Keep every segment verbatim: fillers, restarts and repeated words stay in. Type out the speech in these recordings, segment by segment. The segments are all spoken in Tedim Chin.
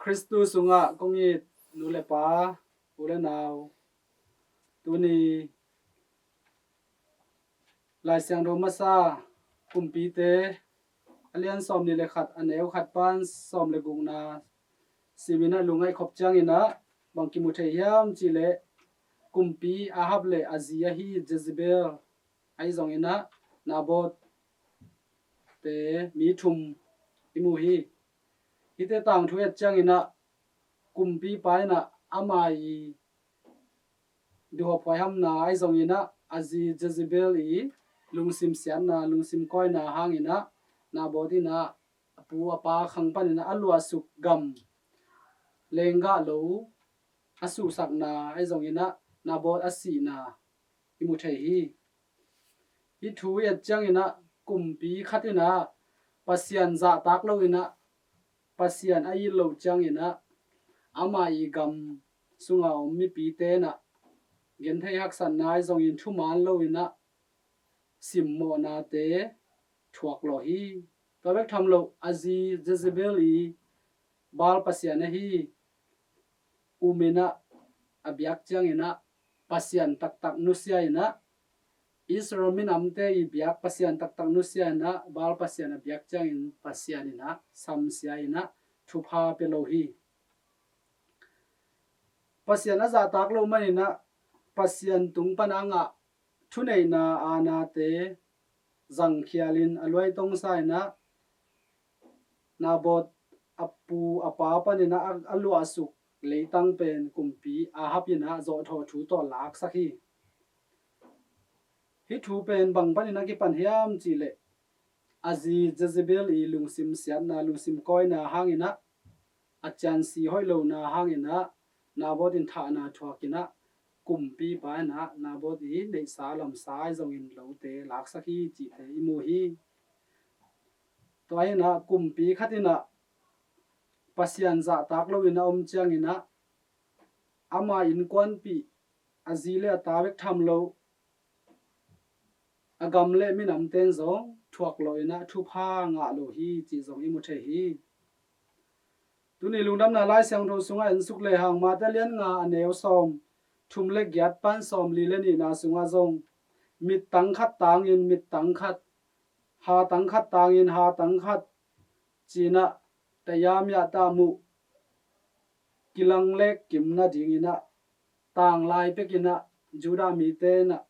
Khristu sungah kong it nu le pa, u le nau, tuni Lai Siangtho masa Kumpite a lian sawmnih le khat, a neu khat pan sawm le gukna simin ah lungngaih khop ciangin ah bang kimu thei hiam cihleh, kumpi Ahab le a zi ahi Jezebel, ahi zongin ah Naboth te mi thum i mu hi. Hihte tangthu i et ciangin ah kumpipa in ah ama i duhop huaihamna ahi zongin ah a zi Jezebel i lungsim siatna, lungsim kawina hangin ah Naboth in ah a pu a pa khang panin ah a luahsuk gam lenggah lo a suhsakna ahi zongin ah Naboth a sihna i mu thei hi. Hih thu i et ciangin ah kumpi khat in ah Pasian zahtak loin ah Pasian a it loh ciangin ah ama i gam sunga om mipite in ah genthei haksatna ahi zongin thuman loin ah simmawhnate thuak lawh hi. Tua bek tham lo, a zi Jezebel i Baal pasian ahi um in ah a biak ciangin ah Pasian taktak nusia in ah, Israel minamte i biak Pasian taktak nusia in ah Baal pasian a biak ciangin Pasian in ah samsia in ah thupha pia lo hi. Pasian a zahtak loh manin ah Pasian tung pan a ngah thuneihna aanate zangkhialin a luai tongsa in ah Naboth a pu a pa panin ah a, a luahsuk leitang pen kumpi Ahab in ah zawhthawh thu tawh laksak hi. Hih thu pen bang panin a kipan hiam cihleh, a zi Jezebel i lungsim siatna, lungsim kawina hangin ah a ciansi hoih lohna hangin ah Naboth in thahna thuakin ah kumpipa in ah Naboth i neihsa lamsa ahi zongin lote laksak hi cihte i mu hi. Tua hi in ah kumpi khat in ah Pasian zahtak loin a om ciangin ah ama innkuanpih a zi le a ta bek tham lo a gam le minamten zong thuak lawh in ah thupha ngah lo hi cih zong i mu thei hi. Tuni Lungdamna Lai Siangtho sungah en suk lehang Mate lian nga a neu sawm thum le giat pan sawm li le nihna sungah zong mittang khat tangin mittang khat, hatang khat tangin hatang khat ci-in ah tayamia ta muh kilang lek kim nadingin ah tanglai pekin ah Judah mite in ah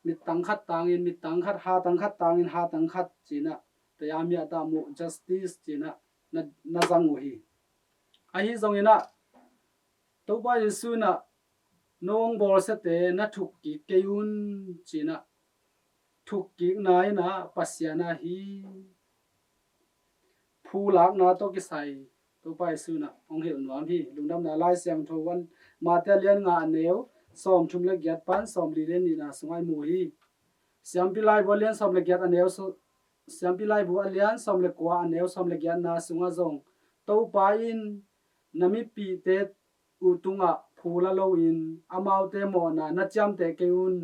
mittang khat tangin mittang khat, hatang khat tangin hatang khat ci-in ah tayamia ta muh justice ci-in ah na, na zang uh hi. Ahi zongin ah Topa Jesu in ah no hong bawlsiate na thukkik kei un ci-in ah thukkikna in ah Pasian ahi phulakna tawh kisai Topa Jesu in ah hong hilh nuam hi. Lungdamna Lai Siangtho a Mate lian nga a neu sawm thum le giat pan sawm li le nihna sungah i mu hi. Siampi Laibu a lian sawm le giat a neu so, Siampi Laibu a lian sawm le kua a neu sawm le giatna sungah zong Topa in na mipihte uh tungah phula loin amaute mawhna na ciamteh kei un.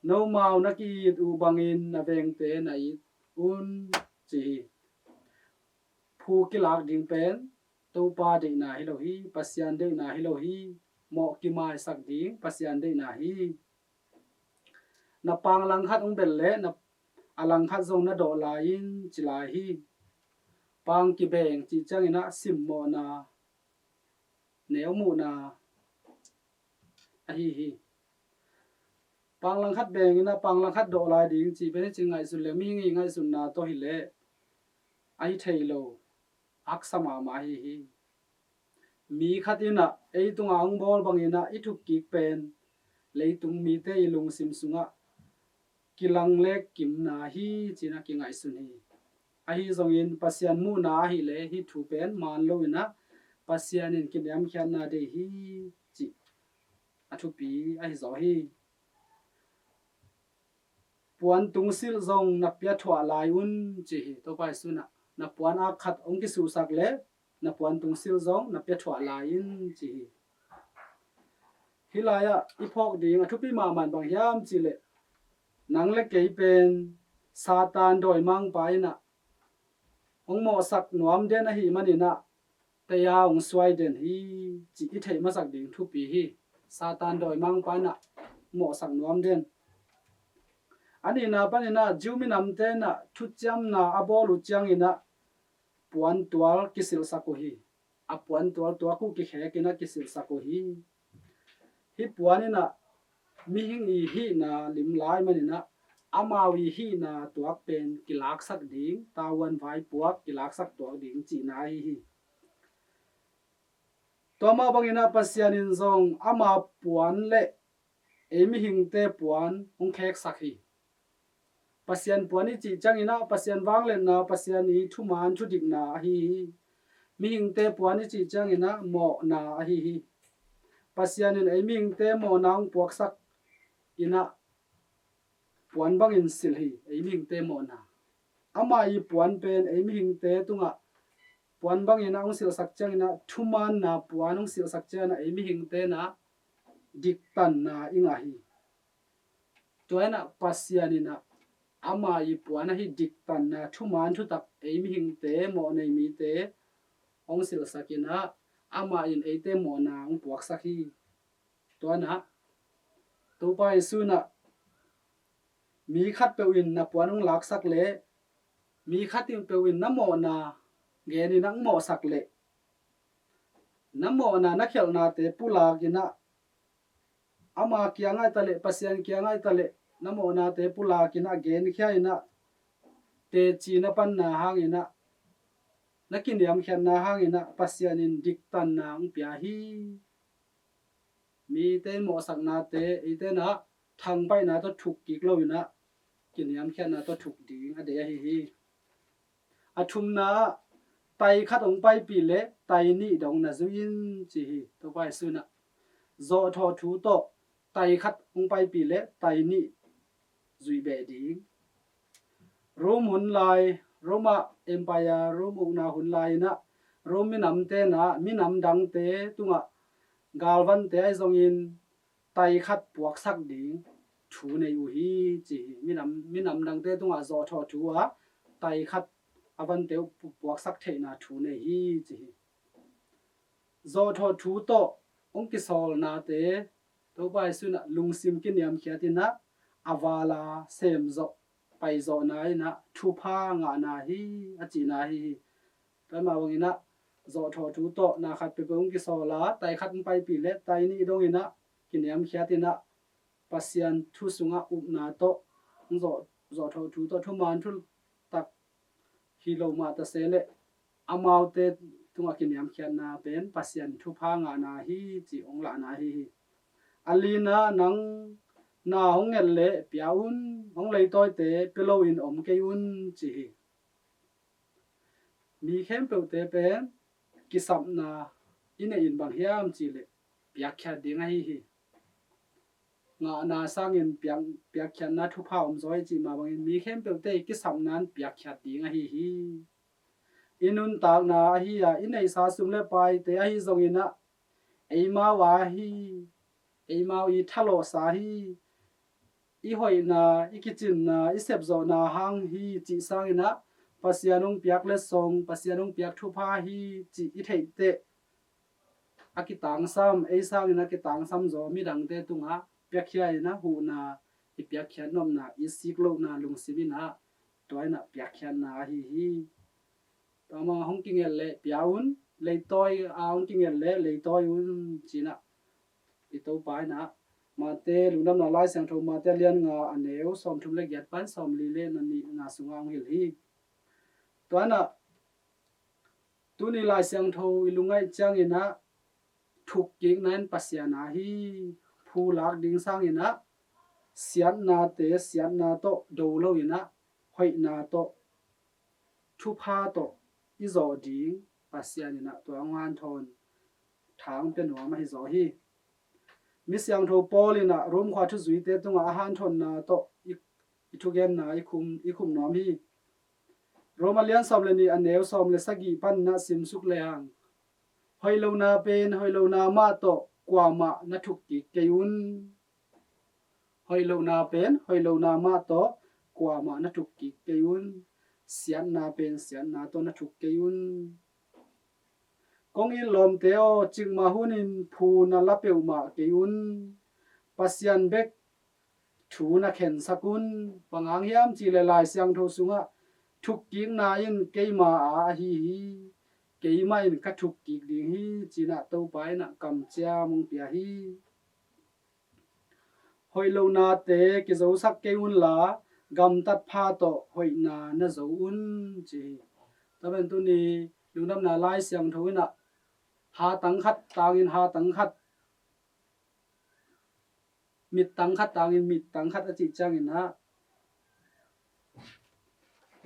Nomau na ki-it uh bangin na vengte na it un ci hi. Phu kilak ding pen Topa deihna hi lo hi, Pasian deihna hi lo hi, mawh kimaisak ding Pasian deihna hi. Na pang langkhat hong belh leh na a langkhat zong na dawh lai in ci lai hi. Pang kibeng cih ciangin ah simmawhna, neu muhna ahi hi. Pang langkhat bengin ah pang langkhat dawh lai ding cih pen i cih ngaihsun leh mihing i ngaihsunna tawh hileh ahi thei lo, haksa mahmah ahi hi. Mi khat in ah ei tungah hong bawl bangin ah i thukkik pen leitung mite i lungsim sungah kilang lek kimna hi ci-in ah kingaihsun hi. Ahi zongin Pasian muhna ahileh hih thu pen man loin ah Pasian in kiniamkhiatna deih hi cih a thupi ahi zaw hi. Puan tungsilh zong na pia thuah lai un ci hi. Topa Jesu in ah na puan ak khat hong kisuhsak leh na puan tungsilh zong na pia thuah lai in ci hi. Hih lai-ah i phawk ding a thupi mahmah bang hiam cihleh, nang le kei pen Satan dawimangpa in ah hong mawhsak nuam den ahih manin ah tei-a hong suai den hi, cih i theih masak ding thupi hi. Satan dawimangpa in ah mawhsak nuam den. A nihna panin ah Jew minamte in ah thuciamna a bawl uh ciangin ah puantual kisilhsak uh hi. A puantual tuak uh kikhek in ah kisilhsak uh hi. Hih puan in ah mihing i hihna lim lai manin ah amau i hihna tuak pen kilaksak ding, tavuan vaipuak kilaksak tuak ding cihna ahi hi. Tua mah bangin ah Pasian in zong ama puan le ei mihingte puan hong kheksak hi. Pasian puan i cih ciangin ah Pasian vangliatna, Pasian i thuman thudikna ahi hi. Mihingte puan i cih ciangin ah mawhna ahi hi. Pasian in ei mihingte mawhna hong puaksak in ah puan bangin silh hi, ei mihingte mawhna. Ama i puan pen ei mihingte tungah puan bangin ah hong silhsak ciangin ah thumanna puan hong silhsak ciangin ah ei mihingte in ah diktanna i ngah hi. Tua in ah Pasian in ah ama i puan ahi diktanna thuman thutak ei mihingte, mawhnei mite hong silhsak in ah amah in eite mawhna hong puaksak hi. Tua in ah Topa Jesu in ah mi khatpeuh in na puan hong laksak leh, mi khatpeuh in na mawhna gen in ah hong mawhsak leh, na mawhna na khialhnate pulak in ah ama kiangah i ta leh, Pasian kiangah i ta leh, na mawhnate pulak in ah genkhia in ah teci na panna hangin ah, na kiniamkhiatna hangin ah Pasian in diktanna hong pia hi. Mite mawhsaknate eite in ah thangpaihna tawh thuk kik lo in ah kiniamkhiatna tawh thuk ding a deih ahi hi. A thumna ah tai khat hong paipih leh tai nih dong na zui in ci hi. Topa Jesu in ah zawhthawh thu tawh tai khat hong paipih leh tai nih zuih beh ding. Rome hun lai, Roma Empire, Rome ukna hun lai in ah Rome minamte in ah minam dangte tungah galvante ahi zongin tai khat puaksak ding thu nei uh hi ci hi. Minam, minam dangte tungah zawhthawh thu ah tai khat a vante uh pu-, puaksak theihna thu nei hi ci hi. Zawhthawh thu tawh hong kisawlnate Topa Jesu in ah lungsim kiniamkhiat in ah a vala semzawh paizawhna in ah thupha ngahna hi a cihna ahi hi. Tua mah bangin ah zawhthawh thu tawh na khat peuhpeuh hong kisawl a, tai khat hong paipih leh tai nih dong in ah kiniamkhiat in ah Pasian thu sungah upna tawh hong zawh, zawhthawh thu tawh thuman thutak hi lo mah ta se leh amaute tungah kiniamkhiatna pen Pasian thupha ngahna hi cih hong lahna ahi hi. A lina ah nang na hong nget leh pia un, hong leitawite pia loin om kei un ci hi. Mi khempeuhte pen kisapna i neih in bang hiam cih leh piakkhiat ding ahi hi. Ngahna sangin piak, piakkhiatna thupha om zaw hi cih mah bangin mi khempeuhte i kisapna in piakkhiat ding ahi hi. I nuntakna ahi a, i neihsa sum le paite ahi zongin ah eimau a hi, eimau i thalawhsa hi, i hoihna, i kicinna, i sepzawhna hang hi cih sangin ah Pasian hong piak letsong, Pasian hong piak thupha hi cih i theih teh a kitangsam, ei sangin a kitangsam zaw midangte tungah piakhia in ah huhna, i piakkhiat nopna, i sik lohna lungsim in ah tua in ah piakkhiatna ahi hi. Tua mah hong kinget leh pia un, leitawi a hong kinget leh leitawi un ci-in ah i Topa in ah Mate, Lungdamna Lai Siangtho Mate a lian nga a neu sawmthum le giat pan sawmli le na nihna sungah hong hilh hi. Tua in ah tuni Lai Siangtho i lungngaih ciangin ah thukkikna in Pasian a hi. Phu lak ding sangin ah siatnate siatna tawh do lo in ah hoihna tawh thupha tawh i zawh ding Pasian in ah tua hong hanthawn tha hong pia nuam ahi zaw hi. Mi siangtho Paul in ah Rom khua thuzuite tungah a hanthawnna tawh i, i thugenna i khum, i khum nuam hi. Rom a lian sawm le nih a neu sawm le sagih pan in ah simsuk lehang, hoih lohna pen hoih lohna mah tawh kuamah na thukkik kei un. Hoih lohna pen hoih lohna mah tawh kuamah na thukkik kei un. Siatna pen siatna tawh na thuk kei un. Hong it lawmte aw, cikmah hunin phu na la peuhmah kei un. Pasian bek thu na khensak un. Bang hang hiam cih leh Lai Siangtho sungah thukkikna in keima aa ahi hi. Keimah in ka thukkik ding hi, ci-in ah Topa in ah kamciam hong pia hi. Hoih lohnate kizosak kei unla, gamtat pha tawh hoihna na zo un, ci hi. Tua pen tuni Lungdamna Lai Siangtho in ah hatang khat tangin hatang khat, mittang khat tangin mittang khat a cih ciangin ah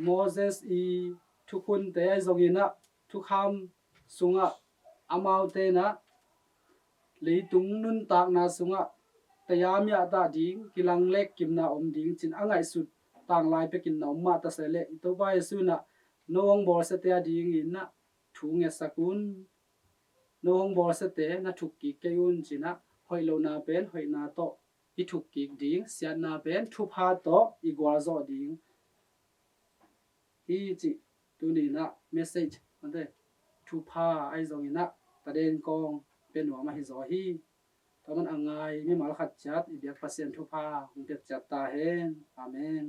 Moses i thukhunte ahi zongin ah thukham sungah amaute in ah leitung nuntakna sungah taya miahdah ding, kilang lek kimna om ding ci-in a ngaihsut tanglai pekin na om mah ta se leh, i Topa Jesu in ah no hong bawlsiate a dingin ah thu ngetsak un. No hong bawlsiate na thukkik kei un, ci-in ah hoih lohna pen hoihna tawh i thukkik ding, siatna pen thupha tawh i gualzawh ding hi, cih tuni in ah message, ante, thupha ahi zongin ah taden kawng pia nuam ahi zaw hi. Tua man a ngai mimal khat ciat i biak Pasian thupha hong piak ciat ta hen. Amen.